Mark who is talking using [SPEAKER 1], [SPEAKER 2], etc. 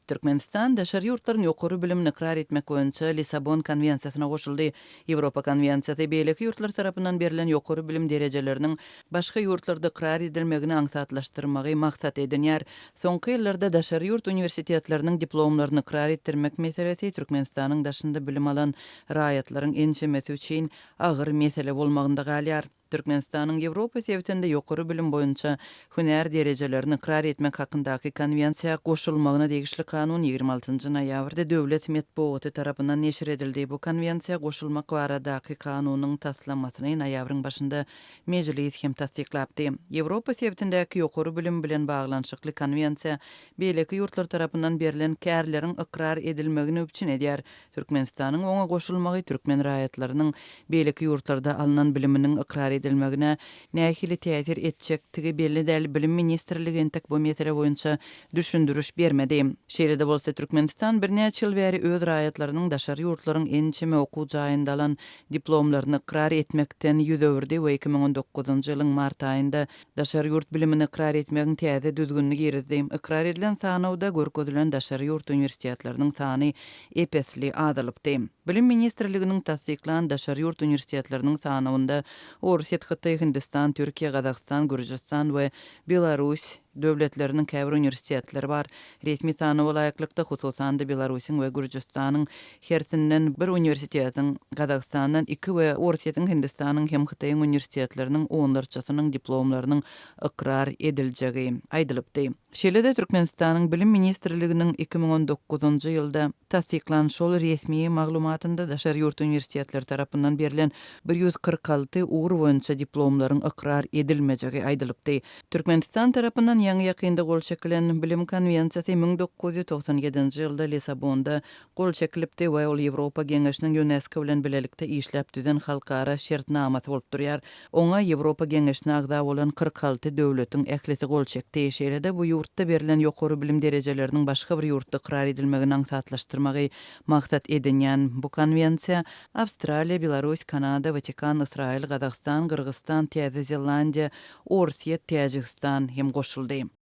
[SPEAKER 1] Türkmenistan daşary ýurtlaryň ýokary bilimini ykrar etmek boýunça Lissabon konwensiýasyna goşuldy. Ýewropa konwensiýasy beýleki ýurtlar tarapyndan berlen ýokary bilim derejeleriniň başga ýurtlarda ykrar edilmegini aňsatlaşdyrmagy maksat edinýär. Soňky ýyllarda daşary ýurt uniwersitetleriniň diplomlaryny ykrar etdirmek meselesi Türkmenistanyň daşynda bilim alan raýatlaryň ençemesi üçin agyr mesele bolmagynda galýar. Türkmenistanyň Ýewropa sebitinde ýokary bilim boýunça hünär derejelerini ykrar etmek hakyndaky Konwensiýa goşulmagyna degişli kanun 26 nji noýabrda döwlet metbugaty tarapyndan neşir edildi. Bu Konwensiýa goşulmak baradaky kanunyň taslamasyny noýabryň başynda Mejlis hem tassyklapdy. Ýewropa sebitindäki ýokary bilim bilen baglanyşykly Konwensiýa beýleki ýurtlar tarapyndan berlen kärleriň ykrar edilmegini üpjün edýär. Türkmenistanyň oňa goşulmagy türkmen raýatlarynyň beýleki ýurtlarda alnan biliminiň ykrar edilmegine nähili täsir etjekdigi belli däl, Bilim ministrligi entek bu mesele boýunça düşündiriş bermedi. Şeýle-de bolsa, Türkmenistan birnäçe ýyl bäri öz raýatlarynyň daşary ýurtlaryň ençeme okuw jaýynda alan diplomlaryny ykrar etmekden ýüz öwürdi we 2019-njy ýylyň mart aýynda daşary ýurt bilimini ykrar etmegiň täze düzgünini girizdi. Ykrar edilen sanawda görkezilen daşary ýurt uniwersitetleriniň sany ep-esli azalypdy. Bilim ministrliginiň tassyklan daşary ýurt uniwersitetleriniň sanawynda Orsýet, Hytaý, Hindistan, Türkiýe, Gazagystan, Gürjüstan we Belarus döwletleriniň käbir uniwersitetleri bar. Resmi sanawa laýyklykda, hususan-da, Belarusyň we Gürjüstanyň hersinden bir uniwersitetiň, Gazagystandan iki we Orsýetiň, Hindistanyň hem Hytaýyň uniwersitetleriniň onlarçasynyň diplomlarynyň ykrar ediljegi aýdylypdy. Şeýle-de Türkmenistanyň Bilim ministrliginiň 2019-njy ýylda tassyklan şol resmi maglumatynda daşary ýurt uniwersitetleri tarapyndan berlen 146 ugur boýunça diplomlaryň ykrar edilmejegi aýdylypdy. Türkmenistan tarapyndan ýaňy-ýakynda gol çekilen Bilim konwensiýasy 1997-nji ýylda Lissabonda gol çekilipdi we ol Ýewropa Geňeşiniň Ýunesko bilen bilelikde işläp düzen halkara şertnamasy bolup durýar. Oňa Ýewropa Geňeşine agza bolan 46 döwletiň ählisi gol çekdi. Şeýle-de bu ýurtda berlen ýokary bilim derejeleriniň başga bir ýurtda ykrar edilmegini aňsatlaşdyrmagy maksat edinýän bu konwensiýa Awstraliýa, Belarus, Kanada, Watikan, Ysraýyl, Gazagystan, Gyrgyzystan, Täze Zelandiýa, Orsýet, Täjigistan hem goşuldy.